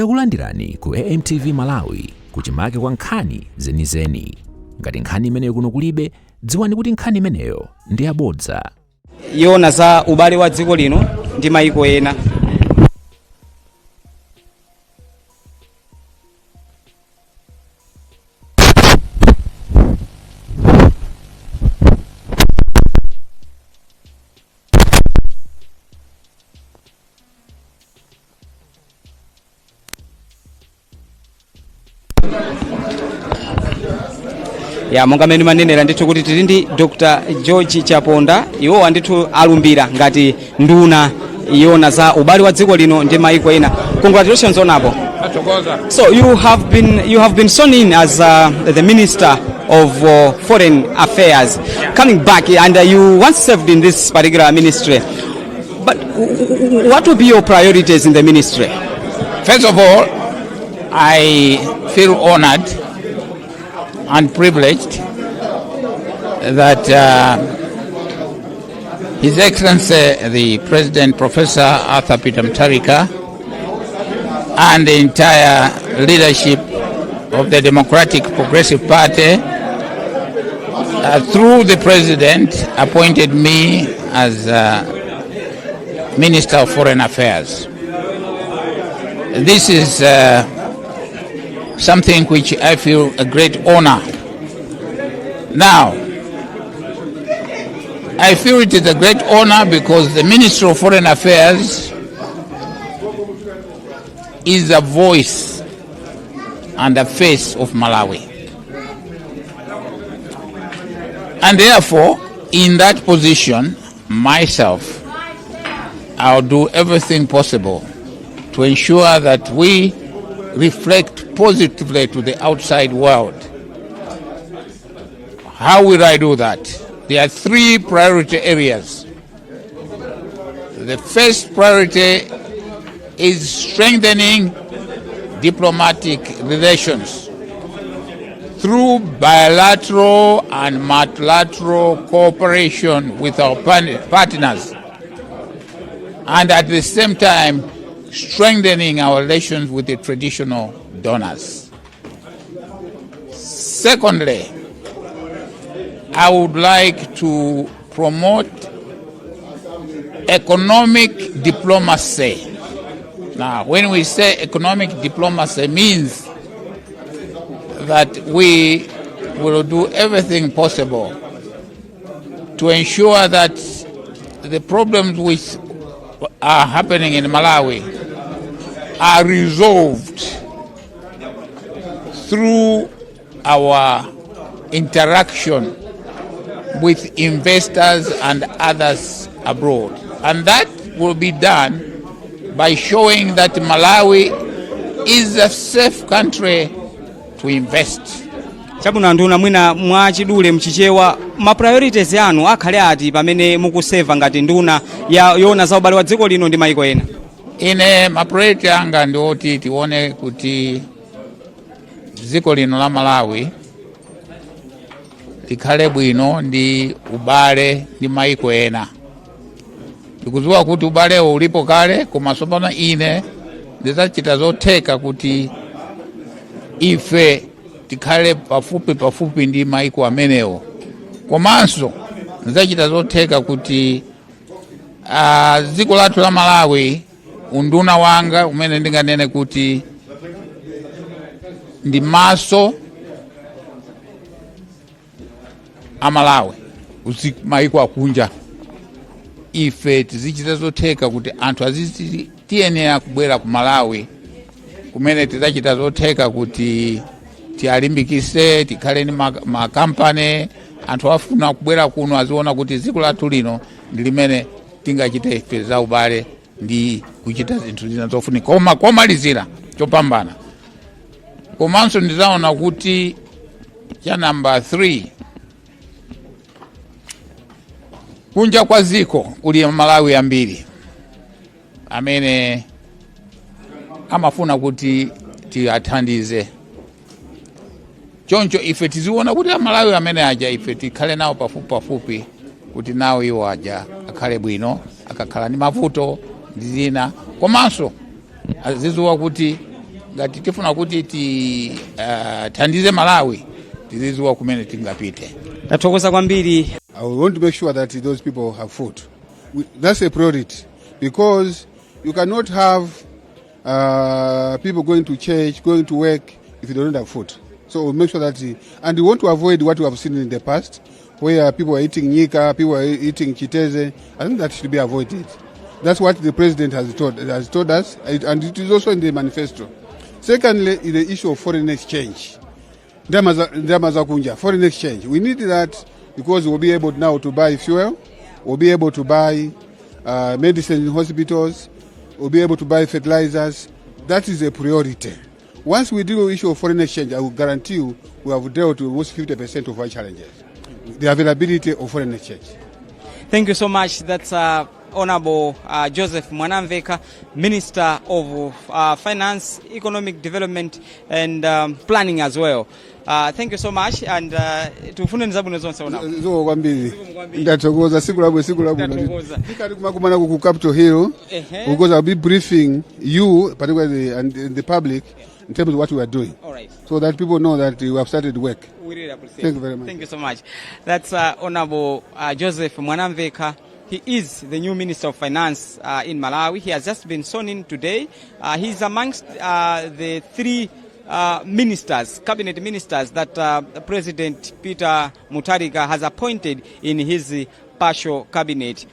Takulandirani ku AMTV Malawi, kuchimake kwa nkhani zenizeni. Ngati nkhani imeneyo kuno kulibe, dziwani kuti nkhani imeneyo ndi yabodza. Yona za ubale wa dziko lino ndi maiko ena. Ya, monga mmene manenera ndithu kuti tili ndi Dr George Chaponda. Iwowa ndithu alumbira ngati nduna yona za ubale wa dziko lino ndi maiko ena. Congratulations, Honorable. Tathokoza. So you have been sworn in as the Minister of Foreign Affairs, coming back, and you once served in this particular ministry. But what will be your priorities in the ministry? First of all, I feel honored and privileged that His Excellency the President, Professor Arthur Peter Mutharika, and the entire leadership of the Democratic Progressive Party, through the President, appointed me as Minister of Foreign Affairs. This is something which I feel a great honor. Now, I feel it is a great honor because the Ministry of Foreign Affairs is a voice and a face of Malawi. And therefore, in that position, myself, I'll do everything possible to ensure that we reflect positively to the outside world. How will I do that? There are three priority areas. The first priority is strengthening diplomatic relations through bilateral and multilateral cooperation with our partners, and at the same time strengthening our relations with the traditional donors. Secondly, I would like to promote economic diplomacy. Now, when we say economic diplomacy, means that we will do everything possible to ensure that the problems which are happening in Malawi are resolved through our interaction with investors and others abroad. And that will be done by showing that Malawi is a safe country to invest. Chabwino, nduna, mwina mwachidule mchichewa, ma priorities anu akhale ati pamene mukuseva ngati nduna ya yona za ubale wa dziko lino ndi maiko ena? Ine ma priority anga ndi oti tione kuti dziko lino la Malawi likhale bwino ndi ubale ndi maiko ena. Ndikudziwa kuti ubalewo ulipo kale, koma tsopano ine ndidzachita zotheka kuti ife tikhale pafupi pafupi ndi maiko amenewo. Komanso ndidzachita zotheka kuti dziko lathu la Malawi, unduna wanga umene ndinganene kuti ndi maso a Malawi maiko akunja, ife tizichita zotheka kuti anthu aziti tiyenera kubwera ku Malawi, kumene tidzachita zotheka kuti tiyalimbikise, tikhale ndi makampani. Anthu afuna kubwera kuno aziona kuti dziko lathu lino ndi limene tingachite ife za ubale ndi kuchita zinthu zina zofunika. Koma komalizira chopambana, komanso ndizaona kuti cha namba 3, kunja kwa ziko kuli Malawi ambiri amene amafuna kuti tiathandize. Choncho ife tiziona kuti Amalawi amene aja ife tikhale nawo pafupi pafupi, kuti nawo iwo aja akhale bwino akakhala ndi mavuto ndi zina, komanso azidziwa kuti Ngati tifuna kuti tithandize Malawi, tizidziwa kumene tingapite. Tathokoza kwambiri. I want to make sure that those people have food. That's a priority because you cannot have people going to church, going to work if you don't have food. So we'll make sure that, and we want to avoid what we have seen in the past, where people are eating nyika, people are eating chitedze. I think that should be avoided. That's what the president has told us, and it is also in the manifesto. Secondly, is the issue of foreign exchange. Ndalama zakunja, foreign exchange. We need that because we'll be able now to buy fuel, we'll be able to buy medicine in hospitals, we'll be able to buy fertilizers. That is a priority. Once we deal with the issue of foreign exchange, I will guarantee you we have dealt with almost 50% of our challenges. The availability of foreign exchange. Thank you so much. That's Honorable Joseph Mwanamveka, Minister of Finance, Economic Development and Planning as well. Thank you so much and tikufuneni zabwino zonse, Honorable. Zikomo kwambiri, ndathokoza. Tsiku labwino, tsiku labwino. Ndathokoza. Tikati kumakumana ku Capitol Hill because I'll be briefing you particularly and the public in terms of what we are doing All right. so that people know that we have started work. We really appreciate Thank it. You very much. Thank you so much. That's Honorable Joseph Mwanamveka. He is the new Minister of Finance in Malawi. He has just been sworn in today. He's amongst the three ministers, cabinet ministers that President Peter Mutharika has appointed in his partial cabinet.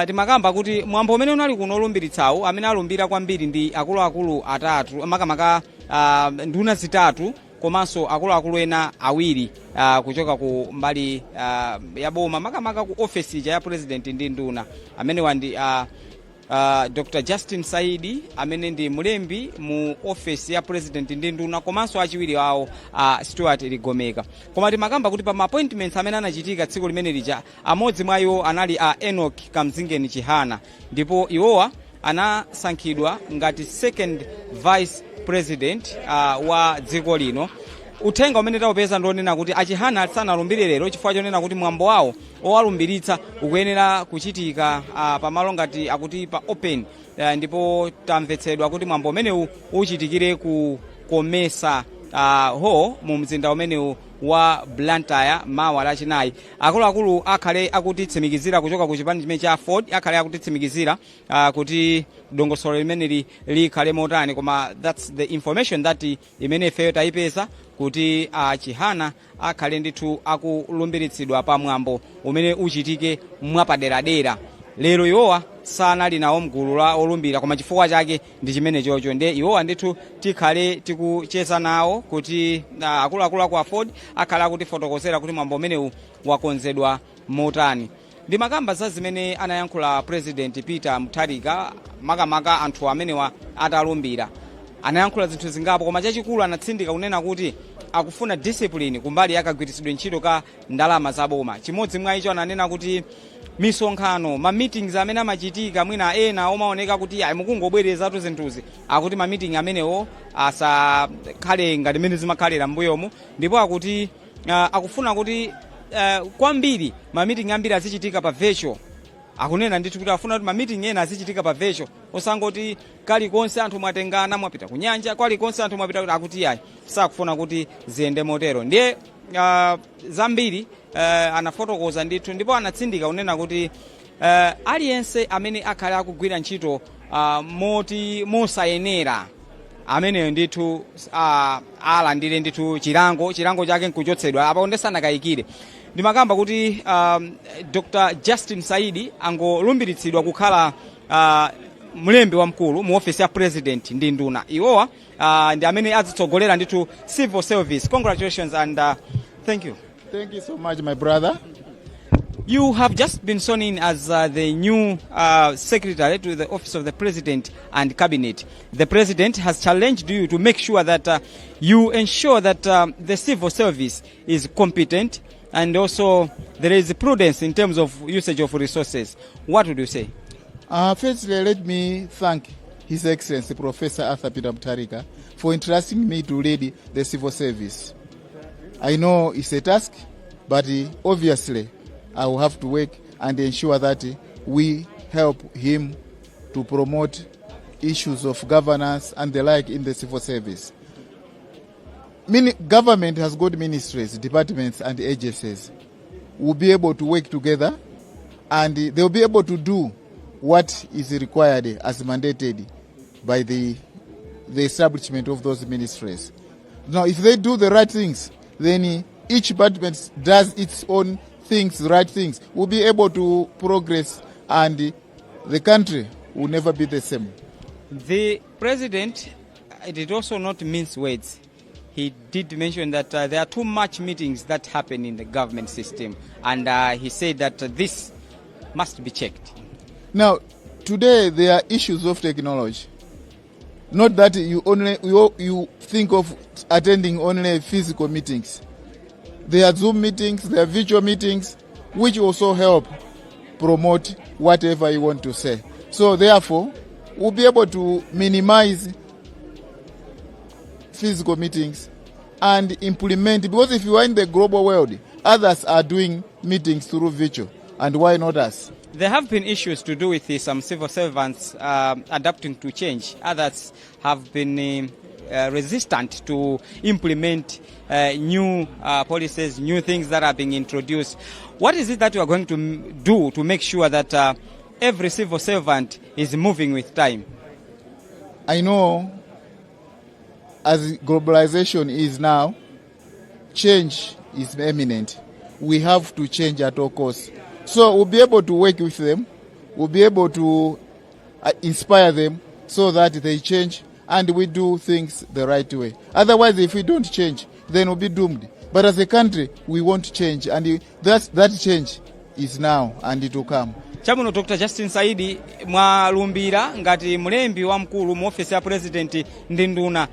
Timakamba kuti mwambo umene unali kuno olumbiritsawu, amene alumbira kwambiri ndi akuluakulu atatu, makamaka nduna zitatu komanso akuluakulu ena awiri kuchoka ku mbali ya boma, makamaka ku ofesi ija ya president ndi nduna. Amenewa ndi Dr Justin Saidi, amene ndi mlembi mu ofesi ya president ndi nduna, komanso achiwiri awo Stuart Ligomeka. Koma timakamba kuti pa ma appointments amene anachitika tsiku limene lija, amodzi mwa iwo anali a Enoch Kamzingeni Chihana, ndipo iwowa anasankhidwa ngati second vice president wa dziko lino. Uthenga umene taupeza ndionena kuti aChihana sanalumbire lero chifukwa chonena kuti mwambo wawo owalumbiritsa ukuyenera kuchitika pamalo ngati akuti pa open, ndipo tamvetsedwa kuti mwambo umenewu uchitikire ku Comesa Hall mu mzinda umenewu wa Blantyre mawa Lachinayi. Akuluakulu akhale akutitsimikizira kuchoka ku chipani chimene cha AFORD, akhale akutitsimikizira kuti dongosolo limeneli likhale motani, koma that's the information that imene ifeyo tayipeza kuti Chihana akhale ndithu akulumbiritsidwa pa mwambo umene uchitike mwapaderadera. Lero iwowa sanali nawo mgulu la olumbira, koma chifukwa chake ndi chimene chocho. Ndiye iwowa ndithu tikhale tikucheza nawo kuti akuluakulu aku AFORD akhale akutifotokozera kuti mwambo umenewu wakonzedwa motani. Ndimakamba za zimene anayankhula President Peter Mutharika, makamaka anthu amenewa atalumbira. Anayankhula zinthu zingapo, koma chachikulu anatsindika kunena kuti akufuna discipline kumbali yakagwiritsidwe ntchito ka ndalama zaboma. Chimodzi mwa icho, ananena kuti misonkhano, ma meetings amene amachitika, mwina ena omaoneka kuti ayi, mukungobwerezatu zinthuzi, akuti ma meeting amenewo asakhale ngati mmene zimakhalira m'mbuyomu. Ndipo akuti akufuna kuti kwambiri ma meeting ambiri azichitika pa virtual. Akunena ndithu kuti afuna kuti ma meeting ena azichitika pa virtual, osangoti kalikonse anthu mwatengana mwapita kunyanja, kalikonse anthu mwapita kuti. Akuti ayi, sakufuna kuti ziyende motero. Ndiye zambiri anafotokoza ndithu, ndipo anatsindika kunena kuti aliyense amene akhale akugwira ntchito moti mosayenera, ameneyo ndithu alandire ndithu chilango. Chilango chake nkuchotsedwa. Apo ndisanakayikire, ndimakamba kuti Dr Justin Saidi angolumbiritsidwa kukhala mlembi wamkulu mu ofisi ya president ndi nduna. Iwowa ndi amene azitsogolera ndithu civil service. Congratulations and thank you. Thank you so much, my brother. You have just been sworn in as the new secretary to the Office of the President and Cabinet. The president has challenged you to make sure that you ensure that the civil service is competent and also there is prudence in terms of usage of resources. What would you say? Firstly, let me thank His Excellency Professor Arthur Peter Mutharika for entrusting me to lead the civil service. I know it's a task, but obviously I will have to work and ensure that we help him to promote Issues of governance and the like in the civil service. Government has got ministries, departments, and agencies. Will be able to work together and they'll be able to do what is required as mandated by the establishment of those ministries. Now, if they do the right things, then each department does its own things, the right things, we'll be able to progress and the country will never be the same. The president did also not mince words. He did mention that there are too much meetings that happen in the government system, and he said that this must be checked. Now, today there are issues of technology. Not that you only you think of attending only physical meetings. There are Zoom meetings, there are virtual meetings, which also help promote whatever you want to say. So therefore, we'll be able to minimize physical meetings and implement, because if you are in the global world, others are doing meetings through virtual, and why not us? There have been issues to do with some civil servants adapting to change. Others have been resistant to implement new policies, new things that are being introduced. What is it that you are going to do to make sure that every civil servant is moving with time? I know, as globalization is now, change is imminent. We have to change at all costs. So we'll be able to work with them, we'll be able to inspire them so that they change and we do things the right way. Otherwise, if we don't change, then we'll be doomed. But as a country, we want change, and that change is now and it will come. Chabwino, Dr Justin Saidi, mwalumbira ngati mlembi wamkulu mu ofisi ya President ndi nduna.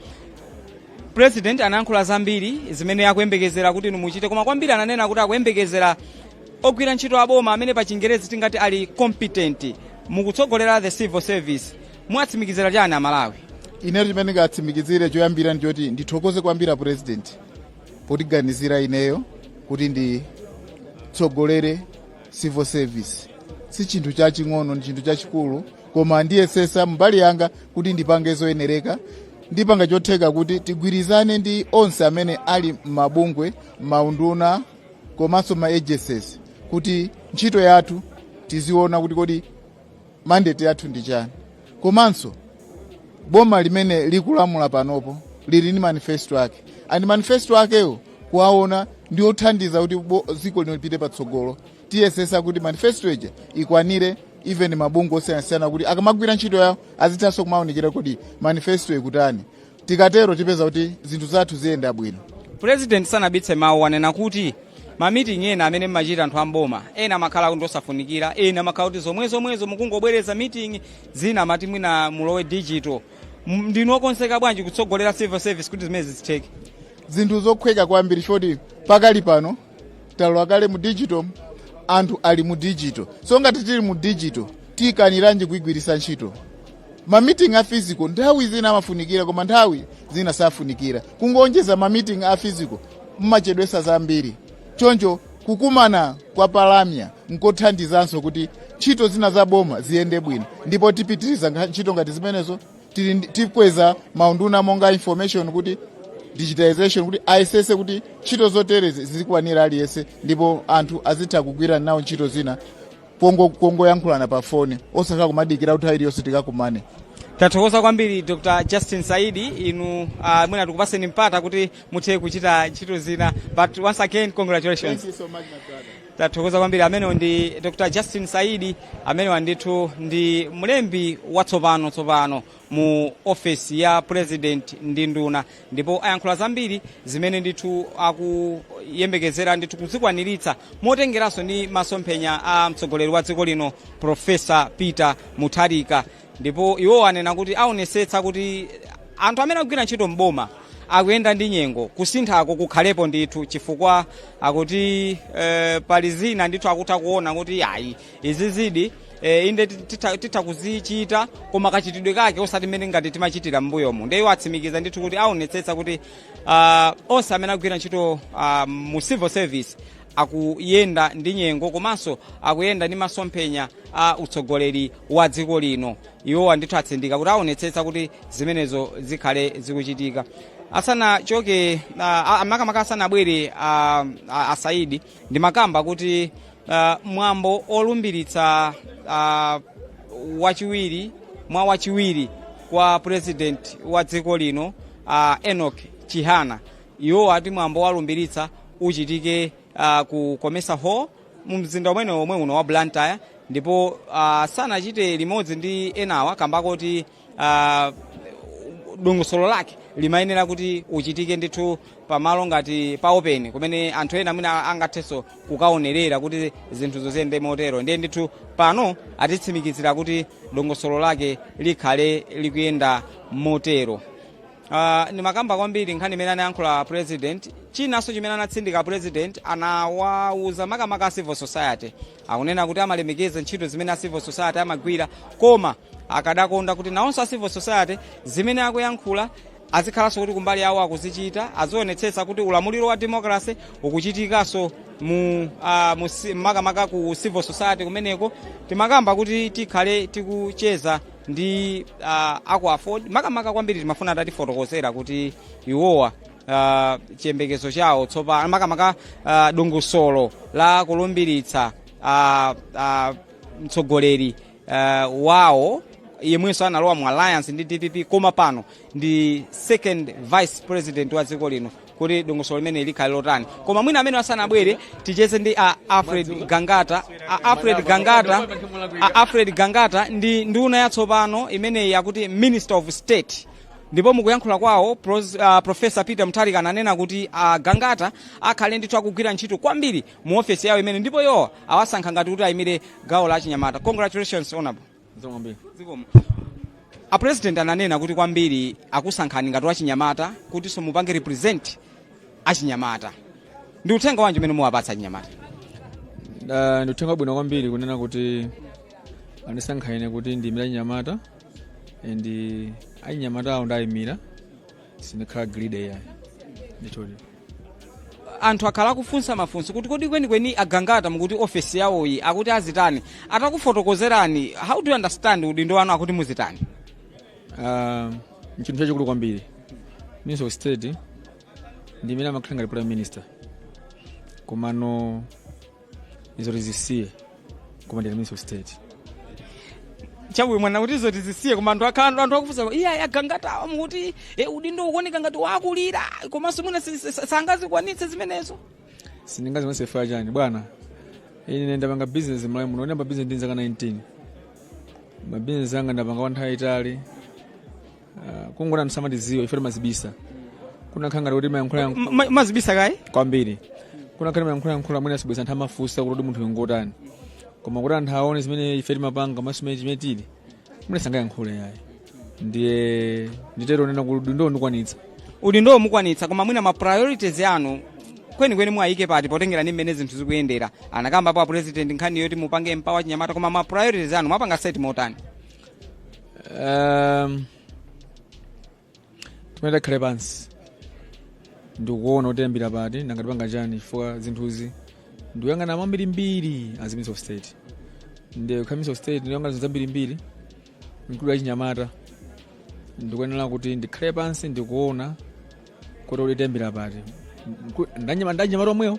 President anayankhula zambiri zimene akuyembekezera kuti inu muchite, koma kwambiri ananena kuti akuyembekezera ogwira ntchito aboma amene pa Chingerezi tingati ali competent. Mukutsogolera the civil service, mwatsimikizira chani Amalawi? Ine chimene ndingatsimikizire choyambira ndichoti ndithokoze kwambiri President potiganizira ineyo kuti nditsogolere civil service. Si chinthu chaching'ono, ndi chinthu chachikulu, koma ndiyesesa mbali yanga kuti ndipange zoyenereka. Ndipanga chotheka kuti tigwirizane ndi onse amene ali m'mabungwe, maunduna komanso ma agencies, kuti ntchito yathu tiziona kuti kodi mandate yathu ndi chani. Komanso boma limene likulamula panopo lili ndi manifesto ake, and manifesto akewo kuwaona ndi othandiza kuti dziko lino lipite patsogolo. Tiyesesa kuti manifesto ija ikwanire even mabungwe osiyanasiyana, kuti akamagwira ntchito yawo azithanso kumaunikira kuti manifesto ikutani. Tikatero tipeza kuti zinthu zathu ziyenda bwino. President sanabitse mawu, anena kuti ma meeting ena amene mmachita anthu amboma, ena amakhala kuti osafunikira, ena amakhala kuti zomwezomwezo mukungobwereza meeting zina, amati mwina mulowe digital. Ndinu okonzeka bwanji kutsogolera civil service kuti zimene zitheke? Zinthu zokhweka kwambiri, choti pakali pano talowa kale mu digital, anthu ali mu digital. So ngati tili mu digital, tiyikaniranji kuyigwiritsa ntchito? Ma meeting a physical nthawi zina amafunikira, koma nthawi zina safunikira. Kungonjeza ma meeting a physical mmachedwesa zambiri. Choncho kukumana kwa palamya nkothandizanso kuti ntchito zina za boma ziyende bwino, ndipo tipitiriza ntchito ngati zimenezo. Tikweza maunduna monga information kuti digitalization, kuti ayesese kuti ntchito zoterezi zizikwanira aliyense, ndipo anthu azitha kugwira nawo ntchito zina pongoyankhulana pa foni, osakhala kumadikira kuti iliyonse tikakumane. Tathokoza kwambiri, Dr Justin Saidi. Inu mwina tikupaseni mpata kuti muthe kuchita ntchito zina, but once again, congratulations. Thank you so much, my brother. Tathokoza kwambiri. Amenewo ndi Dr Justin Saidi, amenewa ndithu ndi mlembi watsopano tsopano mu ofesi ya President ndi nduna, ndipo ayankhula zambiri zimene ndithu akuyembekezera ndithu kuzikwaniritsa motengeranso ndi masomphenya a mtsogoleri wa dziko lino, Professor Peter Mutharika. Ndipo iwo anena kuti aonesetsa kuti anthu amene akugwira ntchito mboma akuyenda ndi nyengo, kusinthako kukhalepo ndithu, chifukwa akuti pali zina ndithu akutha kuona kuti ayi, izi zidi inde titha kuzichita, koma kachitidwe kake osati mmene ngati timachitira m'mbuyomu. Ndiye iwo atsimikiza ndithu kuti aonetsetsa kuti onse amene akugwira ntchito mu civil service Akuyenda ndi nyengo komanso akuyenda ndi masomphenya a utsogoleri wa dziko lino. Iwowa ndithu atsindika kuti aonetsetsa kuti zimenezo zikhale zikuchitika. Asanachoke, makamaka asanabwere asaidi, ndimakamba kuti mwambo olumbiritsa wachiwiri mwa wachiwiri kwa president wa dziko lino, Enoch Chihana, iwo ati mwambo walumbiritsa uchitike ku Comesa Hall mu mzinda umene omwe uno wa Blantyre. Ndipo sanachite limodzi ndi enawa kamba koti dongosolo lake limayenera kuti uchitike ndithu pamalo ngati pa open, kumene anthu ena mwina angathenso kukaonerera kuti zinthu ziyende motero. Ndiye ndithu pano atitsimikizira kuti dongosolo lake likhale likuyenda motero. Ndimakamba kwambiri nkhani imene anayankhula president. Chinanso chimene anatsindika president, anawauza makamaka a civil society, akunena kuti amalemekeza ntchito zimene a civil society amagwira, koma akadakonda kuti nawonso a civil society zimene akuyankhula azikhalanso kuti kumbali yawo akuzichita, azionetsetsa kuti ulamuliro wa democracy ukuchitikanso mu makamaka ku civil society kumeneko. Timakamba kuti tikhale tikucheza ndi aku AFORD. Makamaka kwambiri timafuna tatifotokozera kuti iwowa chiyembekezo chawo tsopano, makamaka dongosolo la kulumbiritsa mtsogoleri wawo yemwenso analowa mu alliance ndi DPP koma pano ndi second vice president wa dziko lino, kuti dongosolo limene likhale lotani. Koma mwina amene asanabwere, ticheze ndi a Alfred Gangata. A Alfred Gangata ndi nduna yatsopano imeneyi yakuti Minister of State. Ndipo mukuyankhula kwawo, Professor Peter Mutharika ananena kuti Gangata akhale ndithu akugwira ntchito kwambiri mu ofesi yawo imene, ndipo iwowa awasankha ngati kuti ayimire gawo la chinyamata. Congratulations, honorable. Zikomo. A president ananena kuti kwambiri akusankhani ngati wachinyamata kuti mupange represent achinyamata. Ndi uthenga wanji umene muwapatsa achinyamata? Ndi uthenga wabwino kwambiri kunena kuti andisankha ine kuti ndiyimire achinyamata, and achinyamata awo ndayimira, sindikhala greedy yayi ndithudi. Anthu akhala akufunsa mafunso kuti kodi kwenikweni Agangata mukuti ofesi yawoyi akuti azitani? Atakufotokozerani, how do you understand udindo wanu akuti muzitani? Nchinthu chachikulu kwambiri. Minister of State ndi imene amakhala ngati prime minister, komano izo tizisiye, koma ndine Minister of State. Chabwino, mwana kuti izo tizisiye, koma anthu akhala anthu akufunsa, iya, Agangatawa mukuti udindo ukuoneka ngati wakulira, komanso mwina sangazikwanitse zimenezo. Sindingazikwanitse chifukwa chani, bwana? Ine ndapanga business mlawi muno. Ndiyamba business ndi zaka 19. Mabizinesi anga ndapanga kwa nthawi itali. Kungona anthu samatiziwa, ife timazibisa. Kunakhala ngati kuti mayankhula Mazibisa kayi? Kwambiri. Kunakhala mayankhulayankhula, mwina sibweza anthu amafunsa kuti munthu ngotani, koma kuti anthu aone zimene ife timapanga komanso chimene tili, mwina sangayankhule yayi. Ndiye nditero nena kuti udindo ndikwanitsa. Udindo mukwanitsa, koma mwina ma priorities anu kwenikweni mwayike pati potengera ndi mmene zinthu zikuyendera? Anakambapo a president nkhani yoti mupange empower chinyamata, koma ma priorities anu mwapanga set motani? Timene takhale pansi ndikuona kuti yambira pati, nanga tipanga chani, chifukwa zinthuzi ndikuyang'ana mambirimbiri as Minister of State. Ndi kukhala Minister of State ndikuyang'ana zinthu zambirimbiri, include achinyamata. Ndikuyenera kuti ndikhale pansi ndikuona kuti uli tiyambira pati, ndachinyamata omwewo,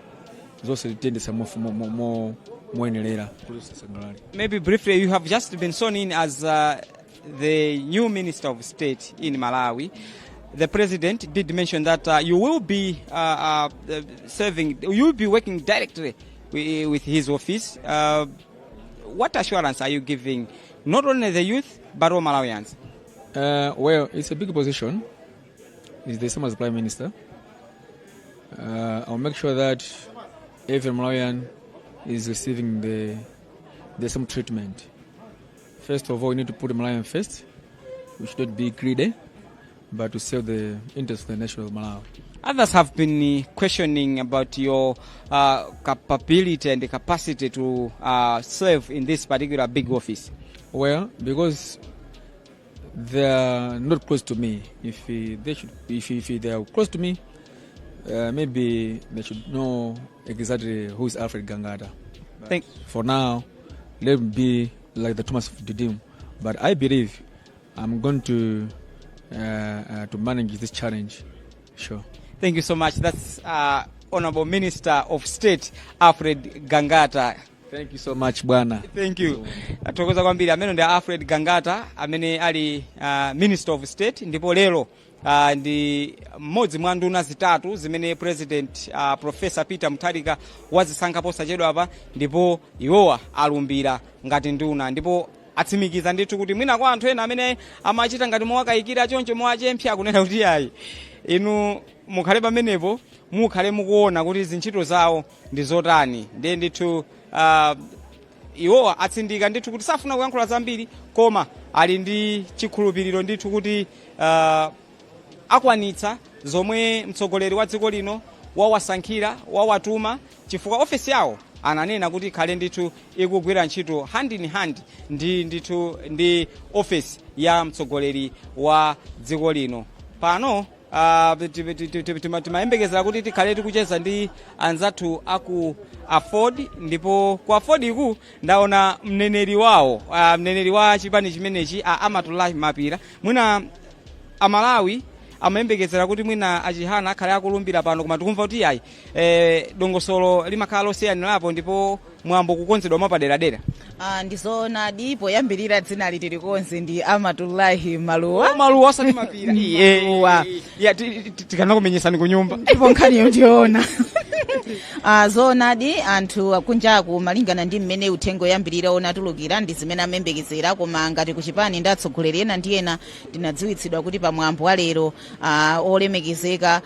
zonse tiyendetsa moyenerera kuti tisangalale. Maybe briefly, you have just been sworn in as the new Minister of State in Malawi. The president did mention that you will be serving, you will be working directly with his office. What assurance are you giving not only the youth but all Malawians? Well, it's a big position. It's the same as Prime Minister. I'll make sure that every Malawian is receiving the same treatment. First of all, we need to put Malawian first. We should not be greedy, but to serve the interests of the nation of Malawi. Others have been questioning about your capability and the capacity to serve in this particular big office. Well, because they are not close to me. If they should, if they are close to me, Maybe they should know exactly who is Alfred Gangata. But for now, let me be like the Thomas of Didyme. But I believe I'm going to manage this challenge. Sure. Thank you so much. That's Honorable Minister of State Alfred Gangata. Thank you so much, bwana. Thank you. Tathokoza kwambiri. Amene ndi Alfred Gangata, amene ali Minister of State, ndipo lero ndi mmodzi mwa nduna zitatu zimene President Professor Peter Mutharika wazisankha posachedwa apa, ndipo iwowa alumbira ngati nduna, ndipo atsimikiza ndithu kuti mwina kwa anthu ena amene amachita ngati mowakayikira choncho, mowachempha, akunena kuti ayi, inu mukhale pamenepo, mukhale mukuona kuti zintchito zawo ndi zotani. Ndiye ndithu iwowa atsindika ndithu kuti safuna kuyankhula zambiri, koma ali ndi chikhulupiriro ndithu kuti akwanitsa zomwe mtsogoleri wa dziko lino wawasankhira, wawatuma, chifukwa ofesi yawo ananena kuti ikhale ndithu ikugwira ntchito hand in hand ndi ndithu ndi ofesi ya mtsogoleri wa dziko lino. Pano timayembekezera kuti tikhale tikucheza ndi anzathu aku AFORD, ndipo ku AFORD iku ndaona mneneri wawo, mneneri wa chipani chimenechi, Amatulahi Mapira. Mwina Amalawi amayembekezera kuti mwina aChihana akhale akulumbira pano, koma tikumva kuti ayi, dongosolo limakhala losiyanirapo ndipo mwambo kukonzedwa mwapaderadera. Ah, ndizoonadi. Poyambirira, dzina liti ndi Amatullahi Maluwa. Maluwa, osati Mapira. Maluwa. Ya, tikanakumenyesani ku nyumba. Ndipo nkhaniyo ndiyoona. Ah, zoonadi, anthu akunjaku, malingana ndi mmene uthenga oyambirira unatulukira, ndi zimene amayembekezera. Koma ngati kuchipani ndi atsogoleri ena ndi ena, tinadziwitsidwa kuti pamwambo wa lero olemekezeka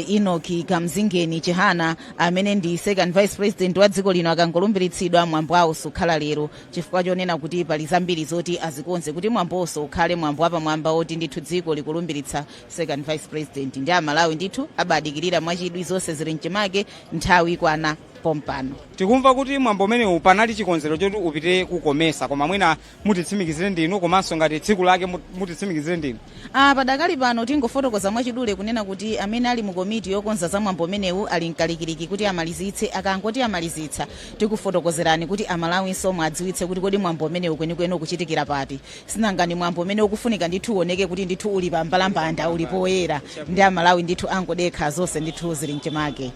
Enoch Kamzingeni Chihana, amene ndi Second Vice President wa dziko lino, akangolumbiritsidwa, mwambo awo sukhala lero, chifukwa chonena kuti pali zambiri zoti azikonze kuti mwambonso ukhale mwambo wapamwamba oti ndithu dziko likulumbiritsa Second Vice President. Ndi Amalawi ndithu abadikirira mwachidwi, zonse zili mchimake, nthawi ikwana pompano. Tikumva kuti mwambo umenewu panali chikonzero choti upite ku COMESA, koma mwina mutitsimikizire ndinu, komanso ngati tsiku lake mutitsimikizire ndinu. Ah, padakali pano tingofotokoza mwachidule kunena kuti amene ali mu komiti yokonza za mwambo umenewu ali mkalikiliki kuti amalizitse. Akangoti amalizitsa, tikufotokozerani kuti Amalawinso mwadziwitse kuti kodi mwambo umenewu kwenikweni ukuchitikira pati. Sinangani mwambo umene ukufunika ndithu uoneke kuti ndithu uli pambalambanda, uli poyera, ndi Amalawi ndithu angodekha, zonse ndithu zili mchimake.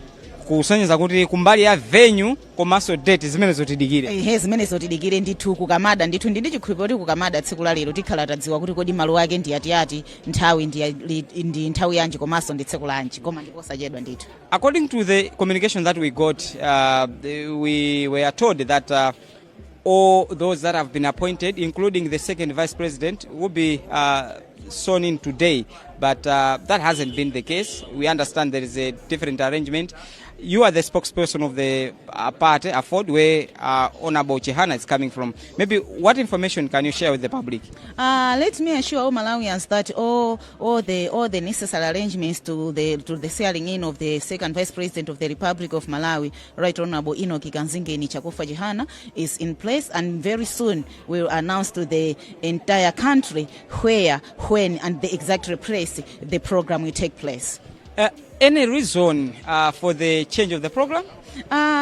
Kusonyeza kuti kumbali ya venue komanso date, zimenezo tidikire. Ehe, zimenezo tidikire ndithu. Kukamada ndithu, ndi chikhulupiriro kuti kukamada tsiku la lero tikhala tadziwa kuti kodi malo ake ndi atiyati, nthawi ndi nthawi yanji, komanso ndi tsiku lanji, koma ndiposachedwa ndithu. According to the communication that we got, we were told that all those that have been appointed, including the Second Vice President, will be sworn in today. But that hasn't been the case. We understand there is a different arrangement. You are the spokesperson of the party, AFORD, where Honorable Chihana is coming from. Maybe what information can you share with the public? Let me assure all Malawians that all the necessary arrangements to the swearing in of the Second Vice President of the Republic of Malawi, Right Honorable Enoch Kamzingeni Chakufwa Chihana, is in place, and very soon we will announce to the entire country where, when, and the exact place the program will take place. Any reason for the change of the program?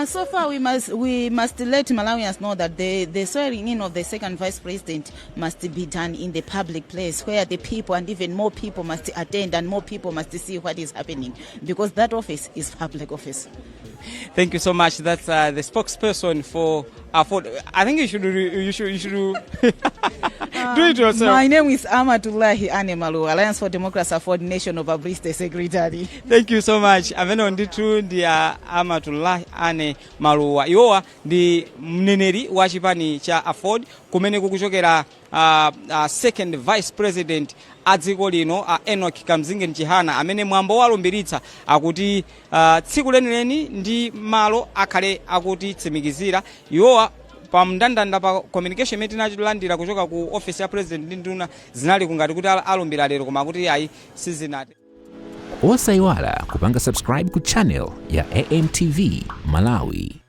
So far, we must let Malawians know that the swearing in of the Second Vice President must be done in the public place where the people and even more people must attend and more people must see what is happening, because that office is public office. Thank you so much. That's the spokesperson for AFORD. I think you should do it yourself. My name is Amatullahi Anne Maluwa, Alliance for Democracy AFORD National Publicity Secretary. Thank you so much. Amene ndithu ndi Amatullahi Anne Maluwa. Iwowa ndi mneneri wa chipani cha AFORD, kumene kukuchokera Second Vice President a dziko lino, Enoch Kamzingeni Chihana, amene mwambo walumbiritsa akuti tsiku lenileni ndi malo akhale akutitsimikizira iwowa. Pa mndandanda, pa communication imene tinachilandira kuchoka ku office ya President ndi nduna, zinali kungati kuti alumbira lero, koma kuti ayi, sizinati. Osayiwala kupanga subscribe ku channel ya AMTV Malawi.